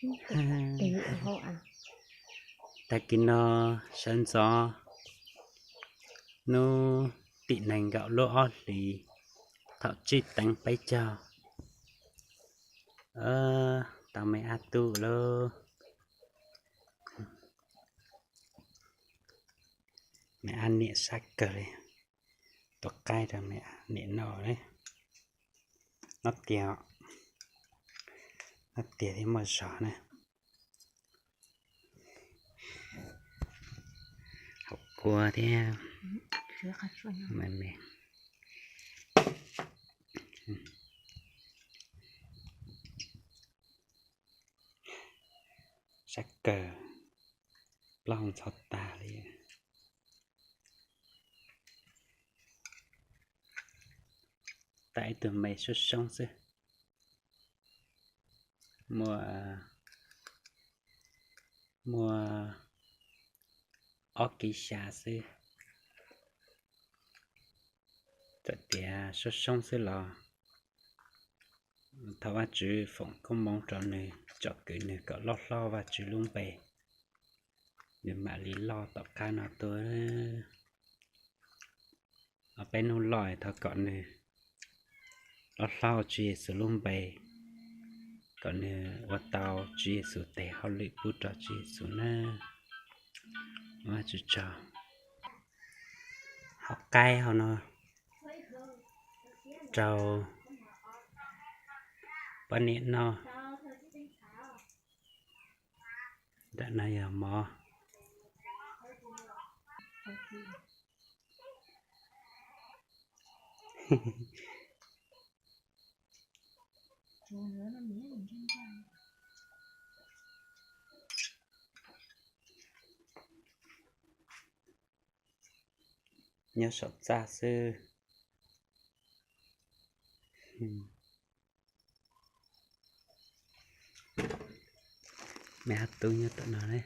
Tag kis no sawv ntxov hnub tim nees nkaum lub ob hlis thaum tsib teev peb caug, tau me ab tub lauj. Me ab niam sab kawg li, tua qaib rau me ab niam noj. Noj tiag, noj tiag thiaj muaj zog na. Haus kua thiab. Sab kawg, plaub ntxhov tag li. Tag ib tug me soob soob xwb, muaj, muaj ob kis xya xwb. Txawm tias soob soob xwb los thov Vajtswv foom koob hmoov rau nws, tsom kwm nws kom loj hlob Vajtswv lub npe, nws mam li loj tom qab no tuaj. Peb hnub loj thov kom nws loj hlob Tswv Yexus lub npe, kom nws ua tau Tswv Yexus tes hauj lwm pub rau Tswv Yexus nawb. Ua tsaug tsaug. Hau qaib hauv no rau poj niam noj. Nram no yog mov. Nyob saum txaj xwb. Me ab tub nyob tom no ne.